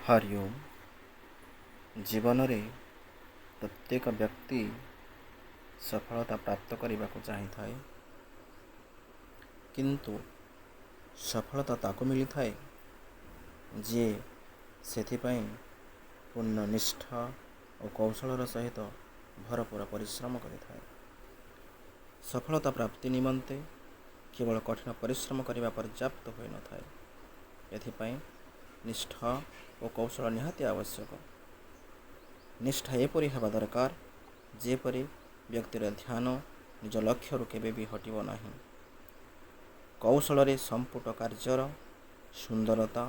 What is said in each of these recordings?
ହରି ଓମ୍। ଜୀବନରେ ପ୍ରତ୍ୟେକ ବ୍ୟକ୍ତି ସଫଳତା ପ୍ରାପ୍ତ କରିବାକୁ ଚାହିଁଥାଏ, କିନ୍ତୁ ସଫଳତା ତାକୁ ମିଳିଥାଏ ଯିଏ ସେଥିପାଇଁ ପୂର୍ଣ୍ଣ ନିଷ୍ଠା ଓ କୌଶଳର ସହିତ ଭରପୁର ପରିଶ୍ରମ କରିଥାଏ। ସଫଳତା ପ୍ରାପ୍ତି ନିମନ୍ତେ କେବଳ କଠିନ ପରିଶ୍ରମ କରିବା ପର୍ଯ୍ୟାପ୍ତ ହୋଇନଥାଏ, ଏଥିପାଇଁ ନିଷ୍ଠା ଓ କୌଶଳ ନିହାତି ଆବଶ୍ୟକ। ନିଷ୍ଠା ଏପରି ହେବା ଦରକାର ଯେପରି ବ୍ୟକ୍ତିର ଧ୍ୟାନ ନିଜ ଲକ୍ଷ୍ୟରୁ କେବେ ବି ହଟିବ ନାହିଁ। କୌଶଳରେ ସମ୍ପୁଟ କାର୍ଯ୍ୟର ସୁନ୍ଦରତା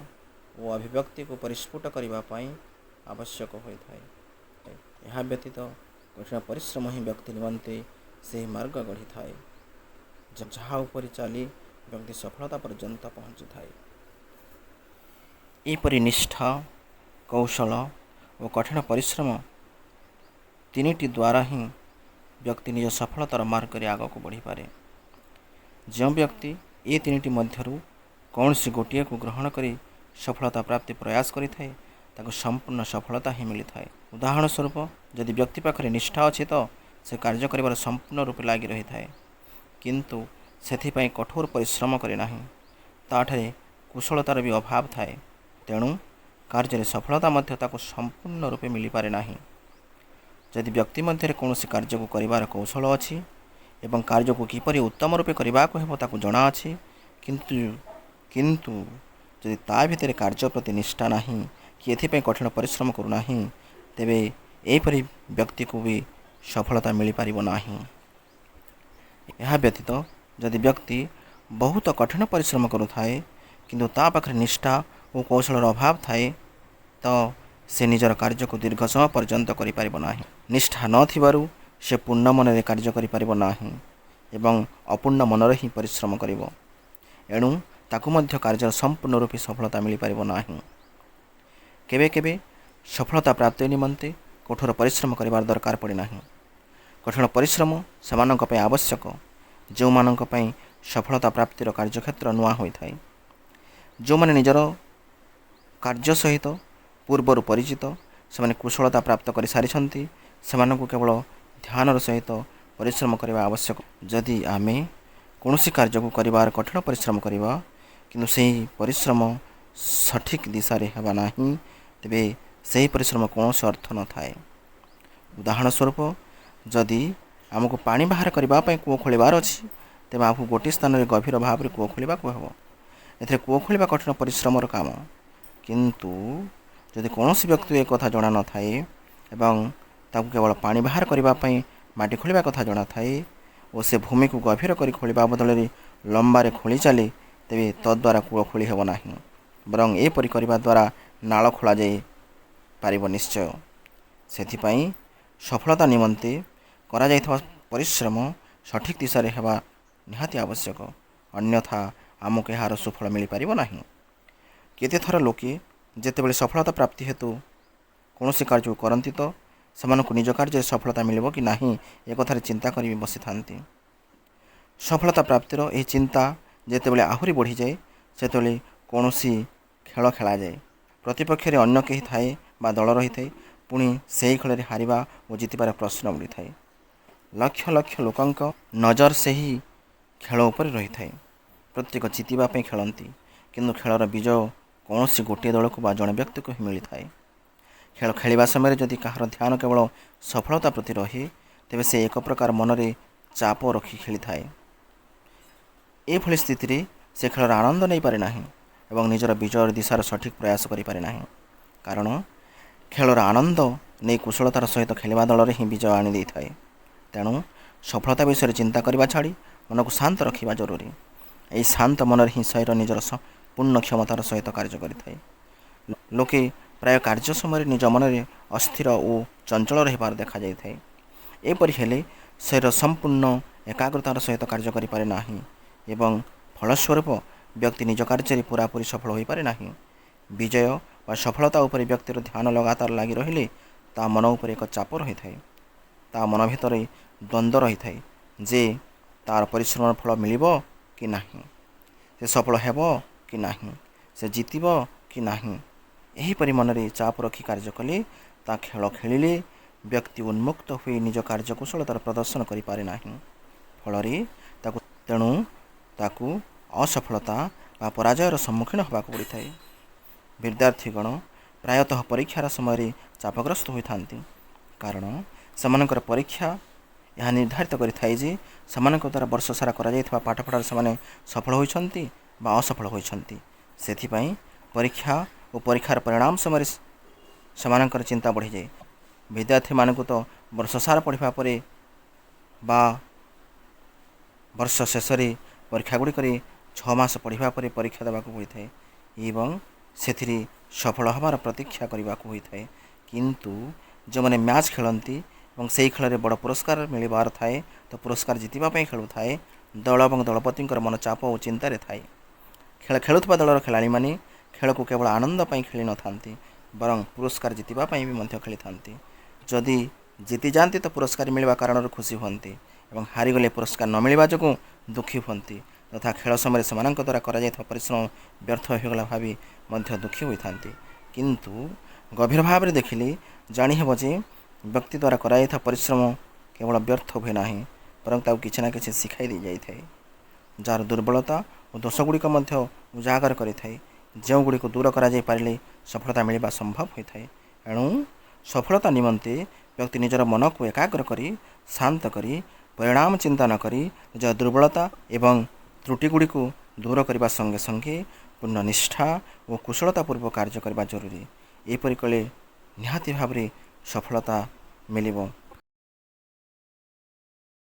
ଓ ଅଭିବ୍ୟକ୍ତିକୁ ପରିସ୍ଫୁଟ କରିବା ପାଇଁ ଆବଶ୍ୟକ ହୋଇଥାଏ। ଏହା ବ୍ୟତୀତ କଠିନ ପରିଶ୍ରମ ହିଁ ବ୍ୟକ୍ତି ନିମନ୍ତେ ସେହି ମାର୍ଗ ଗଢ଼ିଥାଏ, ଯାହା ଉପରେ ଚାଲି ବ୍ୟକ୍ତି ସଫଳତା ପର୍ଯ୍ୟନ୍ତ ପହଞ୍ଚିଥାଏ। ଏହିପରି ନିଷ୍ଠା, କୌଶଳ ଓ କଠିନ ପରିଶ୍ରମ ତିନିଟି ଦ୍ୱାରା ହିଁ ବ୍ୟକ୍ତି ନିଜ ସଫଳତାର ମାର୍ଗରେ ଆଗକୁ ବଢ଼ିପାରେ। ଯେଉଁ ବ୍ୟକ୍ତି ଏ ତିନିଟି ମଧ୍ୟରୁ କୌଣସି ଗୋଟିଏକୁ ଗ୍ରହଣ କରି ସଫଳତା ପ୍ରାପ୍ତି ପ୍ରୟାସ କରିଥାଏ, ତାକୁ ସମ୍ପୂର୍ଣ୍ଣ ସଫଳତା ହିଁ ମିଳିଥାଏ। ଉଦାହରଣ ସ୍ୱରୂପ, ଯଦି ବ୍ୟକ୍ତି ପାଖରେ ନିଷ୍ଠା ଅଛି ତ ସେ କାର୍ଯ୍ୟ କରିବାର ସମ୍ପୂର୍ଣ୍ଣ ରୂପେ ଲାଗି ରହିଥାଏ, କିନ୍ତୁ ସେଥିପାଇଁ କଠୋର ପରିଶ୍ରମ କରେ ନାହିଁ। ତା'ଠାରେ କୁଶଳତାର ବି ଅଭାବ ଥାଏ, ତେଣୁ କାର୍ଯ୍ୟରେ ସଫଳତା ମଧ୍ୟ ତାକୁ ସମ୍ପୂର୍ଣ୍ଣ ରୂପେ ମିଳିପାରେ ନାହିଁ। ଯଦି ବ୍ୟକ୍ତି ମଧ୍ୟରେ କୌଣସି କାର୍ଯ୍ୟକୁ କରିବାର କୌଶଳ ଅଛି ଏବଂ କାର୍ଯ୍ୟକୁ କିପରି ଉତ୍ତମ ରୂପେ କରିବାକୁ ହେବ ତାକୁ ଜଣାଅଛି, କିନ୍ତୁ ଯଦି ତା ଭିତରେ କାର୍ଯ୍ୟ ପ୍ରତି ନିଷ୍ଠା ନାହିଁ କି ଏଥିପାଇଁ କଠିନ ପରିଶ୍ରମ କରୁନାହିଁ, ତେବେ ଏହିପରି ବ୍ୟକ୍ତିକୁ ବି ସଫଳତା ମିଳିପାରିବ ନାହିଁ। ଏହା ବ୍ୟତୀତ ଯଦି ବ୍ୟକ୍ତି ବହୁତ କଠିନ ପରିଶ୍ରମ କରୁଥାଏ, କିନ୍ତୁ ତା ପାଖରେ ନିଷ୍ଠା ଓ କୌଶଳର ଅଭାବ ଥାଏ, ତ ସେ ନିଜର କାର୍ଯ୍ୟକୁ ଦୀର୍ଘ ସମୟ ପର୍ଯ୍ୟନ୍ତ କରିପାରିବ ନାହିଁ। ନିଷ୍ଠା ନଥିବାରୁ ସେ ପୂର୍ଣ୍ଣ ମନରେ କାର୍ଯ୍ୟ କରିପାରିବ ନାହିଁ ଏବଂ ଅପୂର୍ଣ୍ଣ ମନରେ ହିଁ ପରିଶ୍ରମ କରିବ। ଏଣୁ ତାକୁ ମଧ୍ୟ କାର୍ଯ୍ୟର ସମ୍ପୂର୍ଣ୍ଣ ରୂପେ ସଫଳତା ମିଳିପାରିବ ନାହିଁ। କେବେ କେବେ ସଫଳତା ପ୍ରାପ୍ତି ନିମନ୍ତେ କଠୋର ପରିଶ୍ରମ କରିବାର ଦରକାର ପଡ଼େ ନାହିଁ। କଠିନ ପରିଶ୍ରମ ସେମାନଙ୍କ ପାଇଁ ଆବଶ୍ୟକ ଯେଉଁମାନଙ୍କ ପାଇଁ ସଫଳତା ପ୍ରାପ୍ତିର କାର୍ଯ୍ୟକ୍ଷେତ୍ର ନୂଆ ହୋଇଥାଏ। ଯେଉଁମାନେ ନିଜର କାର୍ଯ୍ୟ ସହିତ ପୂର୍ବରୁ ପରିଚିତ, ସେମାନେ କୁଶଳତା ପ୍ରାପ୍ତ କରିସାରିଛନ୍ତି, ସେମାନଙ୍କୁ କେବଳ ଧ୍ୟାନର ସହିତ ପରିଶ୍ରମ କରିବା ଆବଶ୍ୟକ। ଯଦି ଆମେ କୌଣସି କାର୍ଯ୍ୟକୁ କରିବାର କଠିନ ପରିଶ୍ରମ କରିବା, କିନ୍ତୁ ସେହି ପରିଶ୍ରମ ସଠିକ୍ ଦିଶାରେ ହେବା ନାହିଁ, ତେବେ ସେହି ପରିଶ୍ରମ କୌଣସି ଅର୍ଥ ନଥାଏ। ଉଦାହରଣ ସ୍ୱରୂପ, ଯଦି ଆମକୁ ପାଣି ବାହାର କରିବା ପାଇଁ କୂଅ ଖୋଳିବାର ଅଛି, ତେବେ ଆମକୁ ଗୋଟିଏ ସ୍ଥାନରେ ଗଭୀର ଭାବରେ କୂଅ ଖୋଳିବାକୁ ହେବ। ଏଥିରେ କୂଅ ଖୋଳିବା କଠିନ ପରିଶ୍ରମର କାମ। କିନ୍ତୁ ଯଦି କୌଣସି ବ୍ୟକ୍ତି ଏକଥା ଜଣା ନଥାଏ ଏବଂ ତାକୁ କେବଳ ପାଣି ବାହାର କରିବା ପାଇଁ ମାଟି ଖୋଳିବା କଥା ଜଣାଥାଏ ଓ ସେ ଭୂମିକୁ ଗଭୀର କରି ଖୋଳିବା ବଦଳରେ ଲମ୍ବାରେ ଖୋଳି ଚାଲେ, ତେବେ ତଦ୍ୱାରା କୂଅ ଖୋଳି ହେବ ନାହିଁ, ବରଂ ଏପରି କରିବା ଦ୍ୱାରା ନାଳ ଖୋଳାଯାଇ ପାରିବ ନିଶ୍ଚୟ। ସେଥିପାଇଁ ସଫଳତା ନିମନ୍ତେ କରାଯାଇଥିବା ପରିଶ୍ରମ ସଠିକ୍ ଦିଶାରେ ହେବା ନିହାତି ଆବଶ୍ୟକ, ଅନ୍ୟଥା ଆମକୁ ଏହାର ସୁଫଳ ମିଳିପାରିବ ନାହିଁ। କେତେଥର ଲୋକେ ଯେତେବେଳେ ସଫଳତା ପ୍ରାପ୍ତି ହେତୁ କୌଣସି କାର୍ଯ୍ୟକୁ କରନ୍ତି ତ ସେମାନଙ୍କୁ ନିଜ କାର୍ଯ୍ୟରେ ସଫଳତା ମିଳିବ କି ନାହିଁ ଏକଥାରେ ଚିନ୍ତା କରି ବସିଥାନ୍ତି। ସଫଳତା ପ୍ରାପ୍ତିର ଏହି ଚିନ୍ତା ଯେତେବେଳେ ଆହୁରି ବଢ଼ିଯାଏ, ସେତେବେଳେ କୌଣସି ଖେଳ ଖେଳାଯାଏ। ପ୍ରତିପକ୍ଷରେ ଅନ୍ୟ କେହି ଥାଏ ବା ଦଳ ରହିଥାଏ, ପୁଣି ସେହି ଖେଳରେ ହାରିବା ଓ ଜିତିବାର ପ୍ରଶ୍ନ ଉଠିଥାଏ। ଲକ୍ଷ ଲକ୍ଷ ଲୋକଙ୍କ ନଜର ସେହି ଖେଳ ଉପରେ ରହିଥାଏ। ପ୍ରତ୍ୟେକ ଜିତିବା ପାଇଁ ଖେଳନ୍ତି, କିନ୍ତୁ ଖେଳର ବିଜୟ କୌଣସି ଗୋଟିଏ ଦଳକୁ ବା ଜଣେ ବ୍ୟକ୍ତିକୁ ହିଁ ମିଳିଥାଏ। ଖେଳ ଖେଳିବା ସମୟରେ ଯଦି କାହାର ଧ୍ୟାନ କେବଳ ସଫଳତା ପ୍ରତି ରହେ, ତେବେ ସେ ଏକ ପ୍ରକାର ମନରେ ଚାପ ରଖି ଖେଳିଥାଏ। ଏଭଳି ସ୍ଥିତିରେ ସେ ଖେଳର ଆନନ୍ଦ ନେଇପାରେ ନାହିଁ ଏବଂ ନିଜର ବିଜୟର ଦିଶାର ସଠିକ୍ ପ୍ରୟାସ କରିପାରେ ନାହିଁ। କାରଣ ଖେଳର ଆନନ୍ଦ ନେଇ କୁଶଳତାର ସହିତ ଖେଳିବା ଦଳରେ ହିଁ ବିଜୟ ଆଣିଦେଇଥାଏ। ତେଣୁ ସଫଳତା ବିଷୟରେ ଚିନ୍ତା କରିବା ଛାଡ଼ି ମନକୁ ଶାନ୍ତ ରଖିବା ଜରୁରୀ। ଏହି ଶାନ୍ତ ମନରେ ହିଁ ଶରୀର ନିଜର ପୂର୍ଣ୍ଣ କ୍ଷମତାର ସହିତ କାର୍ଯ୍ୟ କରିଥାଏ। ଲୋକେ ପ୍ରାୟ କାର୍ଯ୍ୟ ସମୟରେ ନିଜ ମନରେ ଅସ୍ଥିର ଓ ଚଞ୍ଚଳ ରହିବାର ଦେଖାଯାଇଥାଏ। ଏପରି ହେଲେ ଶରୀର ସମ୍ପୂର୍ଣ୍ଣ ଏକାଗ୍ରତାର ସହିତ କାର୍ଯ୍ୟ କରିପାରେ ନାହିଁ ଏବଂ ଫଳସ୍ୱରୂପ ବ୍ୟକ୍ତି ନିଜ କାର୍ଯ୍ୟରେ ପୂରାପୂରି ସଫଳ ହୋଇପାରେ ନାହିଁ। ବିଜୟ ବା ସଫଳତା ଉପରେ ବ୍ୟକ୍ତିର ଧ୍ୟାନ ଲଗାତାର ଲାଗି ରହିଲେ ତା ମନ ଉପରେ ଏକ ଚାପ ରହିଥାଏ। ତା ମନ ଭିତରେ ଦ୍ୱନ୍ଦ୍ୱ ରହିଥାଏ ଯେ ତା'ର ପରିଶ୍ରମର ଫଳ ମିଳିବ କି ନାହିଁ, ସେ ସଫଳ ହେବ କି ନାହିଁ, ସେ ଜିତିବ କି ନାହିଁ। ଏହିପରି ମନରେ ଚାପ ରଖି କାର୍ଯ୍ୟ କଲେ ତା ଖେଳ ଖେଳିଲେ ବ୍ୟକ୍ତି ଉନ୍ମୁକ୍ତ ହୋଇ ନିଜ କାର୍ଯ୍ୟ କୁଶଳତାର ପ୍ରଦର୍ଶନ କରିପାରେ ନାହିଁ। ଫଳରେ ତାକୁ ତେଣୁ ତାକୁ ଅସଫଳତା ବା ପରାଜୟର ସମ୍ମୁଖୀନ ହେବାକୁ ପଡ଼ିଥାଏ। ବିଦ୍ୟାର୍ଥୀଗଣ ପ୍ରାୟତଃ ପରୀକ୍ଷାର ସମୟରେ ଚାପଗ୍ରସ୍ତ ହୋଇଥାନ୍ତି, କାରଣ ସେମାନଙ୍କର ପରୀକ୍ଷା ଏହା ନିର୍ଦ୍ଧାରିତ କରିଥାଏ ଯେ ସେମାନଙ୍କ ଦ୍ୱାରା ବର୍ଷ ସାରା କରାଯାଇଥିବା ପାଠପଢ଼ାରେ ସେମାନେ ସଫଳ ହୋଇଛନ୍ତି ବା ଅସଫଳ ହୋଇଛନ୍ତି। ସେଥିପାଇଁ ପରୀକ୍ଷା ଓ ପରୀକ୍ଷାର ପରିଣାମ ସମୟରେ ସେମାନଙ୍କର ଚିନ୍ତା ବଢ଼ିଯାଏ। ବିଦ୍ୟାର୍ଥୀମାନଙ୍କୁ ତ ବର୍ଷ ସାରା ପଢ଼ିବା ପରେ ବା ବର୍ଷ ଶେଷରେ ପରୀକ୍ଷା ଗୁଡ଼ିକରେ 6 ମାସ ପଢ଼ିବା ପରେ ପରୀକ୍ଷା ଦେବାକୁ ହୋଇଥାଏ ଏବଂ ସେଥିରେ ସଫଳ ହେବାର ପ୍ରତୀକ୍ଷା କରିବାକୁ ହୋଇଥାଏ। କିନ୍ତୁ ଯେଉଁମାନେ ମ୍ୟାଚ୍ ଖେଳନ୍ତି ଏବଂ ସେହି ଖେଳରେ ବଡ଼ ପୁରସ୍କାର ମିଳିବାର ଥାଏ, ତ ପୁରସ୍କାର ଜିତିବା ପାଇଁ ଖେଳୁଥାଏ, ଦଳ ଏବଂ ଦଳପତିଙ୍କର ମନ ଚାପ ଓ ଚିନ୍ତାରେ ଥାଏ। ଖେଳ ଖେଳୁଥିବା ଦଳର ଖେଳାଳିମାନେ ଖେଳକୁ କେବଳ ଆନନ୍ଦ ପାଇଁ ଖେଳିନଥାନ୍ତି, ବରଂ ପୁରସ୍କାର ଜିତିବା ପାଇଁ ବି ମଧ୍ୟ ଖେଳିଥାନ୍ତି। ଯଦି ଜିତିଯାଆନ୍ତି ତ ପୁରସ୍କାର ମିଳିବା କାରଣରୁ ଖୁସି ହୁଅନ୍ତି ଏବଂ ହାରିଗଲେ ପୁରସ୍କାର ନ ମିଳିବା ଯୋଗୁଁ ଦୁଃଖୀ ହୁଅନ୍ତି ତଥା ଖେଳ ସମୟରେ ସେମାନଙ୍କ ଦ୍ୱାରା କରାଯାଇଥିବା ପରିଶ୍ରମ ବ୍ୟର୍ଥ ହୋଇଗଲା ଭାବି ମଧ୍ୟ ଦୁଃଖୀ ହୋଇଥାନ୍ତି। କିନ୍ତୁ ଗଭୀର ଭାବରେ ଦେଖିଲେ ଜାଣିହେବ ଯେ ବ୍ୟକ୍ତି ଦ୍ୱାରା କରାଯାଇଥିବା ପରିଶ୍ରମ କେବଳ ବ୍ୟର୍ଥ ହୁଏ ନାହିଁ, ବରଂ ତାକୁ କିଛି ନା କିଛି ଶିଖାଇ ଦେଇଯାଇଥାଏ, ଯାହାର ଦୁର୍ବଳତା ଓ ଦୋଷ ଗୁଡ଼ିକ ମଧ୍ୟ ଉଜାଗର କରିଥାଏ, ଯେଉଁଗୁଡ଼ିକୁ ଦୂର କରାଯାଇ ପାରିଲେ ସଫଳତା ମିଳିବା ସମ୍ଭବ ହୋଇଥାଏ। ଏଣୁ ସଫଳତା ନିମନ୍ତେ ବ୍ୟକ୍ତି ନିଜର ମନକୁ ଏକାଗ୍ର କରି, ଶାନ୍ତ କରି, ପରିଣାମ ଚିନ୍ତା ନ କରି ନିଜ ଦୁର୍ବଳତା ଏବଂ ତ୍ରୁଟି ଗୁଡ଼ିକୁ ଦୂର କରିବା ସଙ୍ଗେ ସଙ୍ଗେ ପୂର୍ଣ୍ଣ ନିଷ୍ଠା ଓ କୁଶଳତା ପୂର୍ବ କାର୍ଯ୍ୟ କରିବା ଜରୁରୀ। ଏପରି କଲେ ନିହାତି ଭାବରେ ସଫଳତା ମିଳିବ।